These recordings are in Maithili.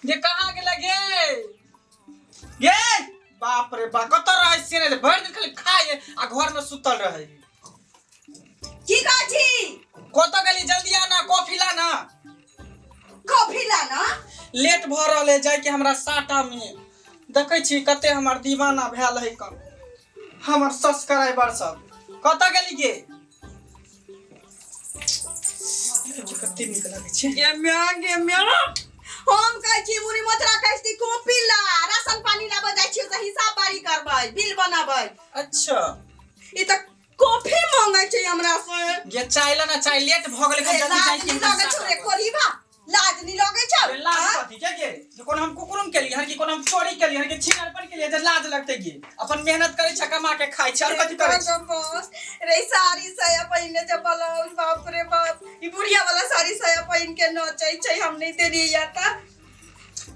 जे कहाँ गेला गे गे? बाप रे बा, कतऽ रहै से नहि, भरि दिन खाली खाय आ घर में सुतल रहै। की कहै छी? कतऽ गेली? जल्दी आ ना, कॉफी ला ना। कॉफी ला ना। लेट भऽ रहल है जाइके हमरा साटा में। देखै छी कते हमर दीवाना भेल है कन हमर सब्सक्राइबर सब। कतऽ गेली गे? कते नीक लगै छै। गे म्या, गे म्या, हम कहै छी मुड़ी मोचरा कहै छी कॉपी ला, राशन पानी लाबऽ जाइ छियै तऽ हिसाब बारी करबै, बिल बनाबै। अच्छा। ई तऽ कॉफी मांगै छै हमरा से। गे चाय ला ना, चाय, लेट भऽ गेलै। रे, जल्दी लाज जाइ छी। नहि लगै छौ रे कोरीबा? लाज नहि लगै छौ? अरे लाज आँ? कथी के गे? जे कोनो हम कुकुरुम केलियै हन कि कोनो हम चोरी केलियै हन कि छिनरपन केलियै जे लाज लगतै गे? अपन मेहनत करै छै, कमा के खाइ छै, और कथी करै छै? बस रे, साड़ी साया पहिनने छै, ब्लाउज, बाप रे बाप, ई बुढ़िया वाला साड़ी साया पहिन के नचै छै। हम नहि देलियै या तऽ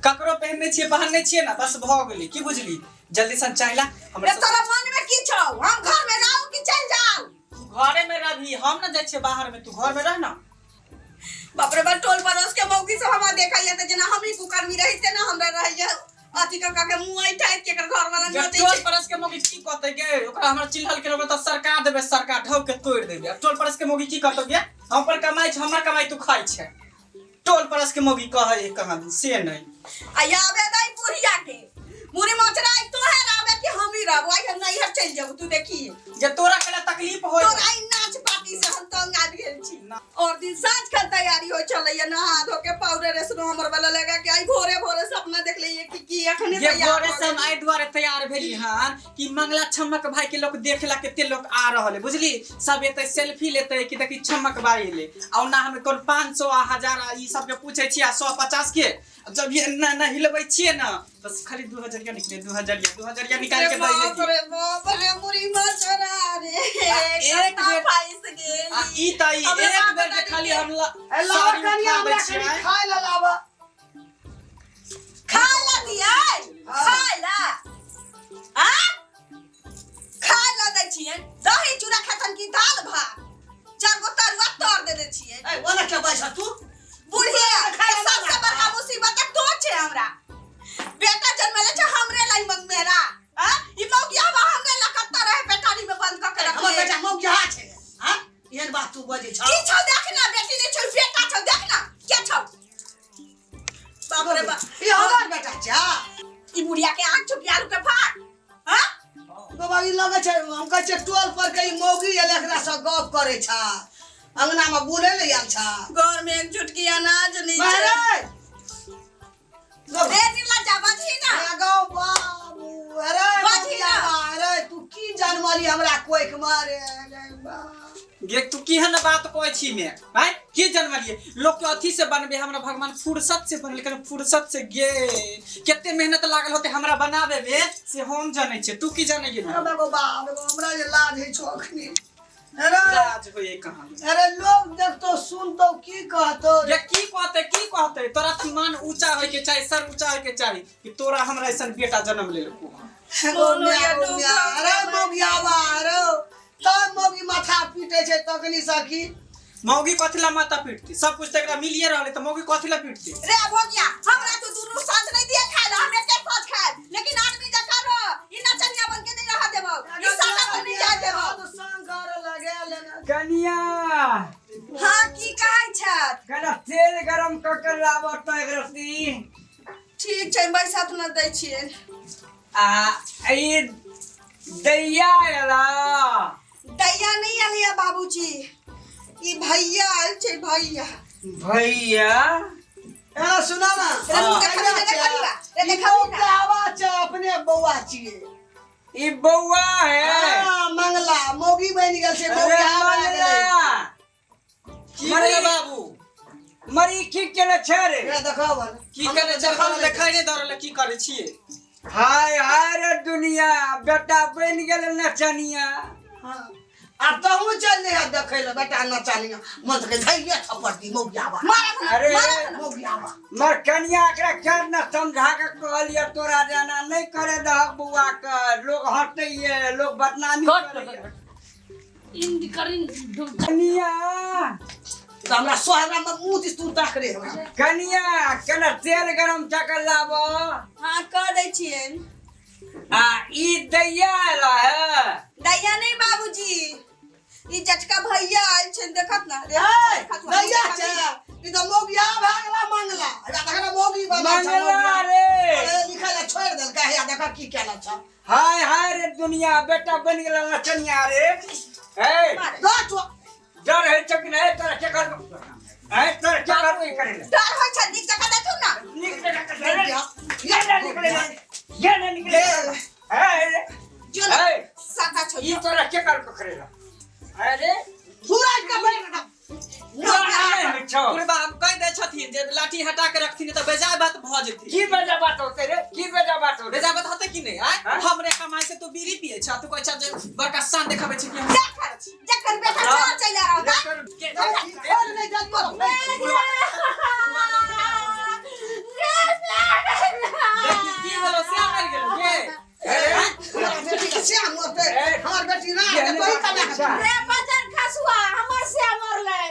ककरो पहिनने छियै, पहनने छियै ना, बस भऽ गेलै। की बुझली? जल्दी सन चाय ला हमरा। रे, तोरा मन में की छौ? हम घर में रहू कि चल जाऊ? तू घरे में रही, हम ना जाइ छियै बाहर में, तू घर में रह ना। बाप रे बाप, टोल पड़ोस के मौगी सब हमरा देखैया तऽ जेना हमही कुकर्मी रही तेना हमरा रहैया अथी कऽ के मुँह ऐठाइत के एकर घर वाला जे नचै टोल छै। पड़ोस के मौगी की कहतै गे? ओकरा हमरा चिल्हल के तऽ सरका देबै, सरका ढौ के तोड़ि देबै। आब टोल पड़ोस के मौगी की कहतौ गे? हम पर कमाइ छै, हमर कमाइ तू खाइ छै। टोल पड़ोस के मौगी कहै है कहाँ दिन से नहि। आ आबे दई बुढ़िया के मुड़ी मचराई, तोहे रहबे कि हमही रहबो? आई हम नैहर चलि जेबो, तू देखिए। जे तोरा केला तकलीफ होय। तोरा ई नाच पार्टी से हम तंग आबि गेल छी। और दिन साँझ खन तैयारी होइ छलैया, नहा धो के पाउडर एसनो हमर वाला लगा के। आई भोरे भोरे सपना देखलियै कि की अखने जे तैयार भोरे भऽ से हम गेली। एहि दुआरे तैयार भेली हन कि मंगला छमक भाई के लोग देखला कते लोग आ रहल है, बुझली? सब एते सेल्फी लेते कि देखी छमक भाई एले। आ ओना हम कोन 500 आ 1000 आ ई सब के पूछे छी आ 150 के जब ये ना ना हिलबै छियै ना, बस खाली 2000 निकले, 2000, 2000 निकाल के दै बाप रे बाप रे, मुड़ी मचरा रे। एक कत्ता बेर- फंसि गेली। आ ई त ई हमरा एक बाप बेर के दादी खाली के- हम ला- ए लावा साड़ी कनिया, उठा दै हमरा कनि छियै। खाय लए लावा। खाय ला दियै, खाय ला आ खाय ला दै छियै। दही चूड़ा खेतन कि दाल भात? चार गो तरुआ तर देने छियै। ए ओना के बैस तू। बुढ़िया खाय ला सबसे ना। बड़का मुसीबत तो छै हमरा बेटा जन्मेले छै हमरे लाई मेरा आ ई मौगिया हमरे ला कत्ता रहे पेटारी में बंद क के हमर रखले। बेटा मौगिया छै? हां, एहन बात तू बजै छ? की छौ देख ना, बेटी नहीं छौ, बेटा छौ, देख ना के छौ। बाप रे बाप। ई हमर बेटा छै? ई बुढ़िया के आंख छुपी आलू के फाट। हां। बाबा, ई लगै छै, हम कहै छियै टोल पर के ई मौगी एलै, एकरा से गप करै छ, अंगना में बुलै ले आयल छ। घर में एक चुटकी अनाज नहीं छै। मारे रे निर्लज्जा, बजही ना। गौ बाबू, अरे बाजी ना। मौगिया, अरे तू की जनमली हमरा कोइख मारे रे बा। गे तू केहन बात कहै छी मे आँय? के जनमलियै? लोक के अथी से बनबे, हमरा भगवान फुर्सत से बनेलकै, फुर्सत से। गे कते मेहनत लागल होते हमरा बनाबे में से हम जानै छियै, तू की जानै गेली? हमरा गो बाप गो, हमरा जे लाज होइ छौ अखनी। अरे लाज होइए कहाँ? अरे लोग देखतो सुनतो की कहतो? ये की कहते, की कहते? तोरा तऽ मान ऊंचा होय के चाही, सर ऊंचा होय के चाही कि तोरा हमरा ऐसन बेटा जन्म लेलको हन। कोनो या मौगिया, डूबल अरे मौगियाबा, अरे तब मौगी माथा पीटे छै तखनी सखी। मौगी कथी ला माथा पीटती? सब कुछ तऽ एकरा मिलिए रहले तऽ मौगी कथी ला पीटती? रे भोगिया, हमरा तू दुनू साँझ नहीं दिए खाए ला, हम एके साँझ खाए, लेकिन आदमी जकाँ रह। ई नचनिया बन के नहीं रह देबो, ई साटा पर नहीं जाए देबो। शंकर लगे लेना। कनिया। हाँ, की कहै छथि? कना तेल गरम कऽ के लाबऽ तऽ एक रत्ती। ठीक छै, बैसत न, दै छियै। आ ई दैया एला? दैया नहीं एलैया बाबूजी, ई भैया आयल छै, भैया। भैया? एना सुना ना। रे मुँह देखा भी, रे देखा भी बा, रे देखा भी ना। आवाज छै, अपने बौआ छियै। ई बौआ है? हाँ, मंगला मौगी बनि गेल छै। अरे मौगिया बनि गेलै। मंगला। की मरी- भेलै बाबू? मरी की केने छै रे? रे देखाब ने। की करै छै? हम देखाइ नहि दऽ रहल, की करै छियै? हाय हाय रे दुनिया, बेटा बनि गेल नचनिया। हाँ। आ तहूँ चल जइहे देखै लए बेटा नचनिया, मन तऽ धैर्य थप्पड़ दी मौगियाबा। मारत ना। अरे। मारत ना। मौगियाबा। मर कनिया, एकरा क्या न समझा के कहलिए, तोरा जाना नहीं करे दहक बौआ के, लोग हंसैये, लोग बदनामी करैये। कनिया। तऽ हमरा सोहरा में मुँह दिस तू ताक रे हमरा। कनिया कने तेल गरम चकर लाबो। हाँ, कर दै छियनि। आ ई दैया आयल है? दैया नहीं बाबूजी, ई जटका भैया आयल छनि, देखत ना रे। ए, खसुआ, दैया खसुआ। छै ई तऽ मौगिया भए गेला मंगला। एकरा देख ने, मौगी बनल छै, मंगला मौगिया। रे। अरे, लिखै लए छोड़ि देलकै, हैया देख की केने छ। हाय हाय रे दुनिया, बेटा बन गेला नचनिया रे। ए दऽ चो। डर है छै कि नहीं तोरा? के कर ए तोरा के कर करे ले? डर होइ छै, नीक जकाँ देखू ना। नीक जगह के ये ना निकले, ये ना निकले। ए जो ना ए साका छौ। ई तोरा के कर करे ला? अरे सूरज के बैठ। बुढ़बा, हम कहि दै छथिन जे लाठी हटा के रखथिन तऽ बेजाय बात भऽ जेथिन। की बेजा बात होते रे? की बेजा बात होते? बेजाय बात होतै कि नहि आय? हाँ? हमरे कमाई से तू बीड़ी पिए छ, तू कहै छ जे बड़का शान देखाबै छै कि हम देख, जखन बेटा चल चलि आ रहल के छोड़ नहि दे तोरा। देखी की भेलो, से मरि गेलो के? हमरा बेटी के श्याम मरतै? हमर बेटी ना के तोही कमा के। रे बजन खसुआ, हमर से मरलै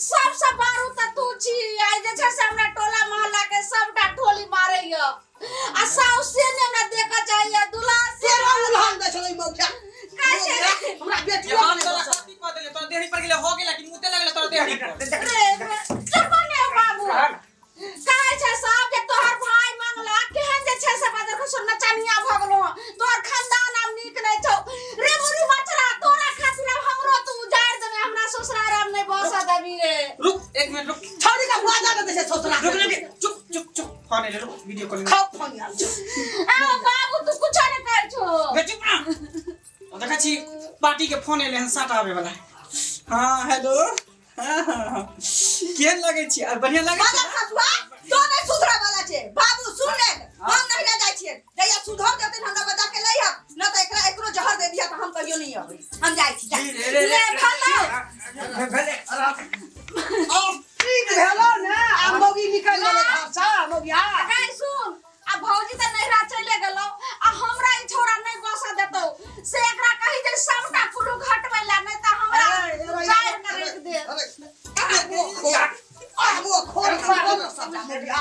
सबसे बारू त तू छी। आइ जे छै से हमरा टोला मोहल्ला के सबटा ठोली मारैय आ साउस से ने हमरा देखऽ चाहैया, दुल्हा से। तेरा उल्हन दै छलै मौगिया। कैसे? हमरा बेटी ये हम तोरा कथी कह देलियै? तोरा देही पर गेलै, हो गेला कि मुते लगले तोरा देही पर? रे चुप ने बाबू। कहै छै सब जे तोहर भाई मंगला केहन जे छै से बजर खसुआ नचनिया भऽ गेलो हँ, तोहर खानदान आब नीक नहि छौ। रे बुढ़ी बचरा, तोरा खातिर आब हमरो तू उजाड़ि देबे, हमरा ससुरार आब नहि बसऽ देबी रे। रुक, एक मिनट रुक। छौड़ी के बुआ जाने दै छै ससुरा। रुक रुक, चुप चुप चुप, फोन एलै, रुक, वीडियो कॉलिंग। खाओ फोन आयल छै। आ बाबू, तू कुछो नहि कहै छो। बे चुप ना। ओ देखै छी पार्टी के फोन एलै हन, साट आबै वाला। हाँ हेलो, हाँ हाँ हाँ, केहन लगै छी? आर बढ़िया लगै बाजा छै? खसुआ, तो नहीं सुधरे वाला छे। बाबू सुन ले, हम नहीं रह जाइ छियै। जहिया सुधर जेतै हमरा बजा के लइहक न तऽ एकरा एकरो जहर दे दिया तऽ हम कहियो नहीं अबै। हम जाइ छी, जा। रे रे ले भेलौ। भेले। आब ठीक भेलो ने? आब मौगी निकलि गेलै घरसँ मौगिया। गै सुन, आ भौजी तऽ नैहरा चले गेलौ आ हमरा ई छौड़ा नहि बसऽ देतौ, से एकरा कही जे सबटा कुलू घटबै ला, नहि तऽ हमरा जारि के राखि दे। अरे, खोल खोल सबटा मौगिया।